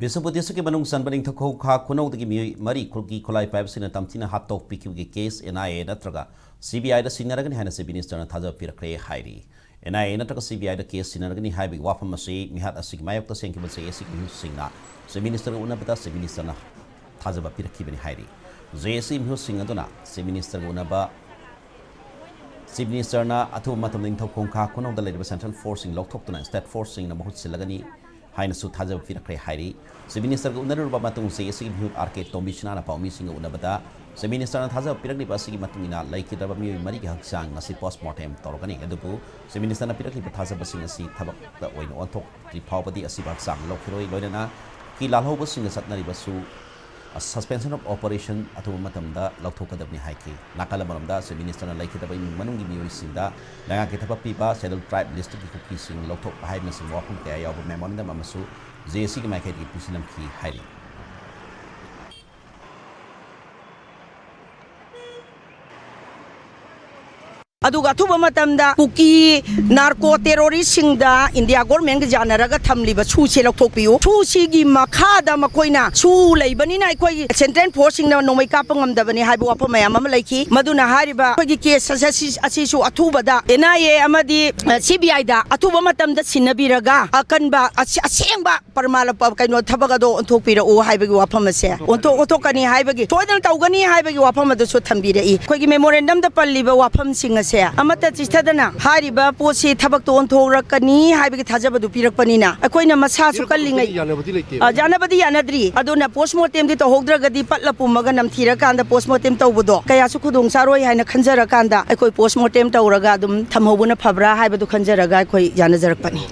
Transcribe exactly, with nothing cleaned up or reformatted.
ꯕꯤꯁꯅꯨꯄꯨꯔ ꯗꯤꯁꯇ꯭ꯔꯤꯛꯀꯤ ꯃꯅꯨꯡ ꯆꯟꯕ ꯅꯤꯡꯊꯧꯈꯣꯡ ꯈꯥ ꯈꯨꯅꯧꯗꯒꯤ ꯃꯤꯑꯣꯏ ꯃꯔꯤ ꯈꯨꯠꯀꯤ ꯈꯨꯠꯂꯥꯏ ꯄꯥꯏꯕꯁꯤꯡꯅ ꯇꯝꯊꯤꯅ ꯍꯥꯠꯇꯣꯛꯄꯤꯈꯤꯕꯒꯤ ꯀꯦꯁ ꯑꯦꯟ ꯑꯥꯏ ꯑꯦ ꯅꯠꯇ꯭ꯔꯒ ꯁꯤ ꯕꯤ ꯑꯥꯏꯗ ꯁꯤꯟꯅꯔꯒꯅꯤ ꯍꯥꯏꯅ ꯆꯤꯐ ꯃꯤꯅꯤꯁꯇꯔꯅ ꯊꯥꯖꯕ ꯄꯤꯔꯛꯈ꯭ꯔꯦ ꯍꯥꯏꯔꯤ꯫ ꯑꯦꯟ ꯑꯥꯏ ꯑꯦ ꯅꯠꯇ꯭ꯔꯒ ꯁꯤ ꯕꯤ ꯑꯥꯏꯗ ꯀꯦꯁ ꯁꯤꯟꯅꯔꯒꯅꯤ ꯍꯥꯏꯕꯒꯤ ꯋꯥꯐꯝ ꯑꯁꯤ ꯃꯤꯍꯥꯠ ꯑꯁꯤꯒꯤ ꯃꯥꯌꯣꯛꯇ ꯁꯦꯝꯈꯤꯕ ꯖꯦ ꯑꯦ ꯁꯤꯒꯤ ꯃꯤꯍꯨꯠꯁꯤꯡꯅ ꯆꯤꯐ ꯃꯤꯅꯤꯁꯇꯔꯒ ꯎꯅꯕꯗ ꯆꯤꯐ ꯃꯤꯅꯤꯁꯇꯔꯅ ꯊꯥꯖꯕ ꯄꯤꯔꯛꯈꯤꯕꯅꯤ ꯍꯥꯏꯔꯤ꯫ ꯖꯦ ꯑꯦ ꯁꯤ ꯃꯤꯍꯨꯠꯁꯤꯡ ꯑꯗꯨꯅ ꯆꯤꯐ ꯃꯤꯅꯤꯁꯇꯔꯒ ꯎꯅꯕ ꯆꯤꯐ ꯃꯤꯅꯤꯁꯇꯔꯅ ꯑꯊꯨꯕ ꯃꯇꯝꯗ ꯅꯤꯡꯊꯧꯈꯣꯡ ꯈꯥ ꯈꯨꯅꯧꯗ ꯂꯩꯔꯤꯕ ꯁꯦꯟꯇ꯭ꯔꯦꯜ ꯐꯣꯔꯁꯁꯤꯡ ꯂꯧꯊꯣꯛꯇꯨꯅ ꯁ꯭ꯇꯦꯠ ꯐꯣꯔꯁꯁꯤꯡꯅ ꯃꯍꯨꯠ ꯁꯤꯜꯂꯒꯅꯤ ꯍꯥꯏꯅꯁꯨ ꯊꯥꯖꯕ ꯄꯤꯔꯛꯈ꯭ꯔꯦ ꯍꯥꯏꯔꯤ꯫ ꯆꯤꯐ ꯃꯤꯅꯤꯁꯇꯔꯒ ꯎꯅꯔꯨꯔꯕ ꯃꯇꯨꯡ ꯖꯦ ꯑꯦ ꯁꯤꯒꯤ ꯃꯤꯍꯨꯠ ꯑꯥꯔ ꯀꯦ ꯇꯣꯝꯕꯤꯁꯅꯥꯅ ꯄꯥꯎꯃꯤꯁꯤꯡꯒ ꯎꯅꯕꯗ ꯆꯤꯐ ꯃꯤꯅꯤꯁꯇꯔꯅ ꯊꯥꯖꯕ ꯄꯤꯔꯛꯂꯤꯕ ꯑꯁꯤꯒꯤ ꯃꯇꯨꯡ ꯏꯟꯅ ꯂꯩꯈꯤꯗ꯭ꯔꯕ ꯃꯤꯑꯣꯏ ꯃꯔꯤꯒꯤ ꯍꯛꯆꯥꯡ ꯉꯁꯤ ꯄꯣꯁꯠꯃꯣꯔꯇꯦꯝ ꯇꯧꯔꯒꯅꯤ꯫ ꯑꯗꯨꯕꯨ ꯆꯤꯐ ꯃꯤꯅꯤꯁꯇꯔꯅ ꯄꯤꯔꯛꯂꯤꯕ ꯊꯥꯖꯕꯁꯤꯡ ꯑꯁꯤ ꯊꯕꯛꯇ ꯑꯣꯏꯅ ꯑꯣꯟꯊꯣꯛꯇ꯭ꯔꯤ ꯐꯥꯎꯕꯗꯤ ꯑꯁꯤꯕ ꯍꯛꯆꯥꯡ ꯂꯧꯈꯤꯔꯣꯏ꯫ ꯂꯣꯏꯅꯅ ꯀꯤ ꯂꯥꯜꯍꯧꯕꯁꯤꯡꯒ ꯆꯠꯅꯔꯤꯕꯁꯨ ꯁꯁꯄꯦꯟꯁꯟ ꯑꯣꯐ ꯑꯣꯄꯔꯦꯁꯟ ꯑꯊꯨꯕ ꯃꯇꯝꯗ ꯂꯧꯊꯣꯛꯀꯗꯕꯅꯤ ꯍꯥꯏꯈꯤ꯫ ꯅꯥꯀꯜ ꯑꯃꯔꯣꯝꯗ ꯆꯤꯐ ꯃꯤꯅꯤꯁꯇꯔꯅ ꯂꯩꯈꯤꯗꯕ ꯏꯃꯨꯡ ꯃꯅꯨꯡꯒꯤ ꯃꯤꯑꯣꯏꯁꯤꯡꯗ ꯂꯩꯉꯥꯛꯀꯤ ꯊꯕꯛ ꯄꯤꯕ, ꯁꯦꯗ꯭ꯌꯨꯜ ꯇ꯭ꯔꯥꯏꯕ ꯂꯤꯁꯇꯒꯤ ꯀꯨꯀꯤꯁꯤꯡ ꯂꯧꯊꯣꯛꯄ ꯍꯥꯏꯕꯅꯆꯤꯡꯕ ꯋꯥꯐꯝ ꯀꯌꯥ ꯌꯥꯎꯕ ꯃꯦꯃꯣꯔꯦꯟꯗꯝ ꯑꯃꯁꯨ ꯖꯦ ꯑꯦ ꯁꯤꯒꯤ ꯃꯥꯏꯀꯩꯗꯒꯤ ꯄꯤꯁꯤꯜꯂꯝꯈꯤ ꯍꯥꯏꯔꯤ꯫ ꯑꯗꯨꯒ ꯑꯊꯨꯕ ꯃꯇꯝꯗ ꯀꯨꯀꯤ ꯅꯥꯔꯀꯣ ꯇꯦꯔꯣꯔꯤꯁꯁꯤꯡꯗ ꯏꯟꯗꯤꯌꯥ ꯒꯣꯔꯃꯦꯟꯒ ꯌꯥꯅꯔꯒ ꯊꯝꯂꯤꯕ ꯁꯨꯁꯦ ꯂꯧꯊꯣꯛꯄꯤꯌꯨ꯫ ꯁꯨꯁꯤꯒꯤ ꯃꯈꯥꯗ ꯃꯈꯣꯏꯅ ꯁꯨ ꯂꯩꯕꯅꯤꯅ ꯑꯩꯈꯣꯏꯒꯤ ꯁꯦꯟꯇ꯭ꯔꯦꯜ ꯐꯣꯔꯁꯁꯤꯡꯅ ꯅꯣꯡꯃꯩ ꯀꯥꯞꯄ ꯉꯝꯗꯕꯅꯤ ꯍꯥꯏꯕ ꯋꯥꯐꯝ ꯃꯌꯥꯝ ꯑꯃ ꯂꯩꯈꯤ꯫ ꯃꯗꯨꯅ ꯍꯥꯏꯔꯤꯕ ꯑꯩꯈꯣꯏꯒꯤ ꯀꯦꯁ ꯑꯁꯤ, ꯑꯁꯤꯁꯨ ꯑꯊꯨꯕꯗ ꯑꯦꯟ ꯑꯥꯏ ꯑꯦ ꯑꯃꯗꯤ, ꯑ, ꯁꯤ ꯕꯤ ꯑꯥꯏꯗ ꯑꯊꯨꯕ ꯃꯇꯝꯗ ꯁꯤꯟꯅꯕꯤꯔꯒ ꯑꯀꯟꯕ, ꯑꯁ-, ꯑꯁꯦꯡꯕ ꯄ꯭ꯔꯃꯥꯟ ꯂꯄ-, ꯀꯩꯅꯣ, ꯊꯕꯛ ꯑꯗꯣ ꯑꯣꯟꯊꯣꯛꯄꯤꯔꯛꯎ ꯍꯥꯏꯕꯒꯤ ꯋꯥꯐꯝ ꯑꯁꯦ, ꯑꯣꯟꯊꯣꯛ-, ꯑꯣꯟꯊꯣꯛꯀꯅꯤ ꯍꯥꯏꯕꯒꯤ, ꯁꯣꯏꯗꯅ ꯇꯧꯒꯅꯤ ꯍꯥꯏꯕꯒꯤ ꯋꯥꯐꯝ ꯑꯗꯨꯁꯨ ꯊꯝꯕꯤꯔꯛꯏ꯫ ꯑꯩꯈꯣꯏꯒꯤ ꯃꯦꯃꯣꯔꯦꯟꯗꯝꯗ ꯄꯜꯂꯤꯕ ꯋꯥꯐꯝꯁꯤꯡ ꯑꯁꯦ ꯑꯃꯠꯇ ꯆꯤꯊꯗꯅ ꯍꯥꯏꯔꯤꯕ ꯄꯣꯠꯁꯤ ꯊꯕꯛꯇ ꯑꯣꯟꯊꯣꯔꯛꯀꯅꯤ ꯍꯥꯏꯕꯒꯤ ꯊꯥꯖꯕꯗꯨ ꯄꯤꯔꯛꯄꯅꯤꯅ ꯑꯩꯈꯣꯏꯅ ꯃꯁꯥꯁꯨ ꯀꯜꯂꯤꯉꯩ, ꯌꯥꯅꯕꯗꯤ ꯂꯩꯇꯦ꯫ ꯑ, ꯌꯥꯅꯕꯗꯤ ꯌꯥꯅꯗ꯭ꯔꯤ꯫ ꯑꯗꯨꯅ ꯄꯣꯁꯃꯣꯔꯇꯦꯝꯗꯤ ꯇꯧꯍꯧꯗ꯭ꯔꯒꯗꯤ ꯄꯠꯂ ꯄꯨꯝꯃꯒ ꯅꯝꯊꯤꯔꯀꯥꯟꯗ ꯄꯣꯁꯃꯣꯔꯇꯦꯝ ꯇꯧꯕꯗꯣ ꯀꯌꯥꯁꯨ ꯈꯨꯗꯣꯡ ꯆꯥꯔꯣꯏ ꯍꯥꯏꯅ ꯈꯟꯖꯔꯀꯥꯟꯗ ꯑꯩꯈꯣꯏ ꯄꯣꯁꯃꯣꯔꯇꯦꯝ ꯇꯧꯔꯒ ꯑꯗꯨꯝ ꯊꯝꯍꯧꯕꯅ ꯐꯕ꯭ꯔꯥ ꯍꯥꯏꯕꯗꯨ ꯈꯟꯖꯔꯒ ꯑꯩꯈꯣꯏ ꯌꯥꯅꯖꯔꯛꯄꯅꯤ꯫